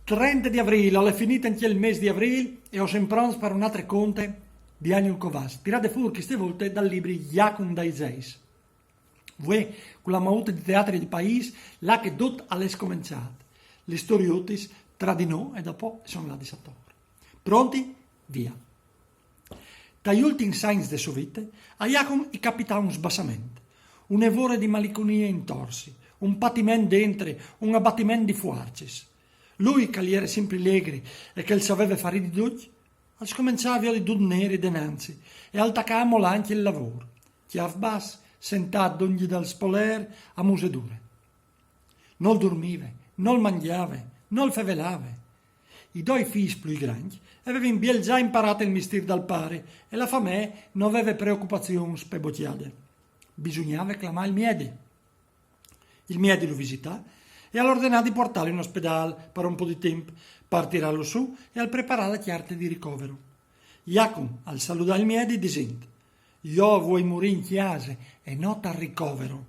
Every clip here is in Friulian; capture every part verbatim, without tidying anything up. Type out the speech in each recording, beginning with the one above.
Trente di avrîl, al è finît ancje il mês di avrîl e o sin pronts par un altri cont di Agnul Covàs, tirât fûr cheste volte dal libri Jacum dai Zeis. Vuê, cu la maute di teatri di paîs, là che dut al è scomençât. Lis storiotis tra di nô e dopo a son ladis ator. Pronts? Vie. Tai ultins agns de sô vite, a Jacum i capità un sbassament, une vore di maliconie intor si, un patiment dentri, un abatiment di fuarcis. Lui, che al jere simpri legri e che al saveve fâ ridi ducj, al scomençà a viodi dut neri denanzi e al tacà a molâ ancje il lavôr. Cjâf bas, sentât dongje dal spolêr, a muse dure. Nol durmive, nol mangjave, nol fevelave. I doi fîs plui grancj a vevin biel za imparât il mistîr dal pari e la famee no veve preocupazions pe bocjade. Bisugnave clamâ il miedi. Il miedi lu visità e al ordenà di puartâlu in ospedâl par un pôc di timp, par tirâlu sù e al preparà la cjarte di ricovero. Jacum al saludà il miedi disint: «Jo o vuei murî in cjase e no tal ricovero.»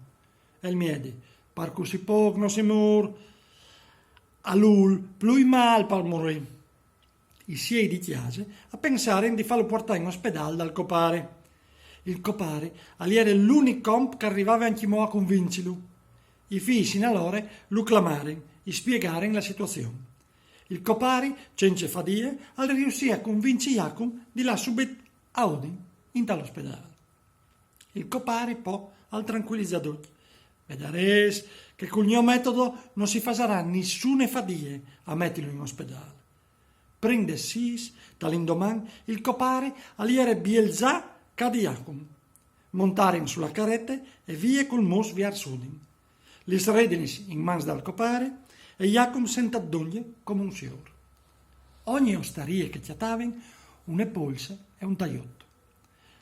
E il miedi: «Par cussì pôc no si mûr.» Al vûl plui mâl par murî. I siei di cjase a pensarin di fâlu puartâ in ospedâl dal copari. Il copari al jere l'unic om che al rivave ancjemò a convincilu. I fîs in alore lu clamarin, i spiegarin la situazion. Il copari, cence fadie, al riussì a convinci Jacum di lâ subit a Udin, intal ospedâl. Il copari po al trancuilizà ducj: «Vedarês che cul gno metodo no si fasarà nissune fadie a metilu in ospedâl.» Prin des sîs, tal indoman, il copari al jere biel za ca di Jacum. Montarin su la carete e vie cul mus viers Udin. Lis redinis in mans dal copari e Jacum sentât dongje come un siôr. Ogni ostarie che cjatavin, une polse e un taiot.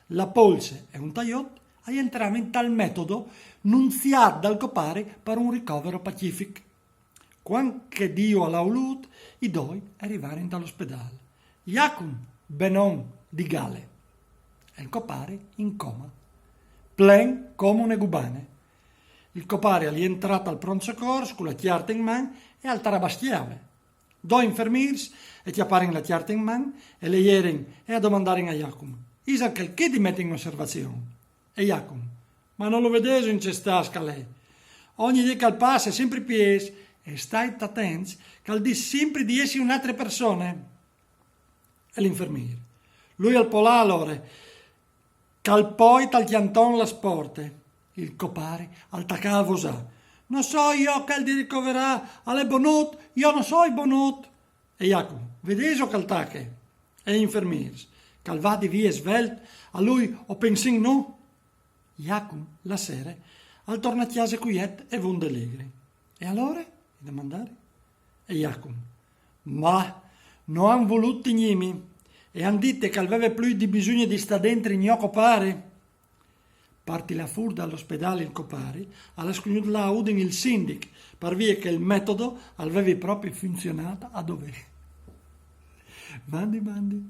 La polse e un taiot a jentravin tal metodo nunziât dal copari par un ricovero pacific. Cuant che Diu al à vulût, i doi a rivarin tal ospedâl. Jacum, benon, di gale. E il copari in coma. Plen come une gubane. Il copari al jentrà tal pront socors cu la cjarte in man e al tarabascjave. Doi infermîrs a cjaparin la cjarte in man, a leierin e a domandarin a Jacum: «Isal chel chi di meti in osservazion?» E Jacum: «Ma no lu vedêso in ce stât che al è? Ogni dì che al passe simpri piês, e stait atents che al dîs simpri di jessi une altre persone.» E l'infermîr: «Lui al po lâ alore, che al poi tal cjanton la sporte.» Il copari al tacà a vosâ: «No soi jo chel di ricoverâ, al è Bonut, jo no soi Bonut.» E Jacum: «Vedêso che al tache?» E i infermîrs: «Che al vadi vie svelt, a lui o pensìn nô.» Jacum, la sere, al tornà a cjase cuiet e vonde legri. «E alore?» i domandarin. E Jacum: «Ma no àn volût tignîmi e àn dite che al veve plui di bisugne di stâ dentri gno copari.» Par tirâ fûr dal ospedâl il copari, al à scugnût lâ a Udin il sindic, par vie che il metodo al vevi propit funzionât a dovê. Mandi, mandi.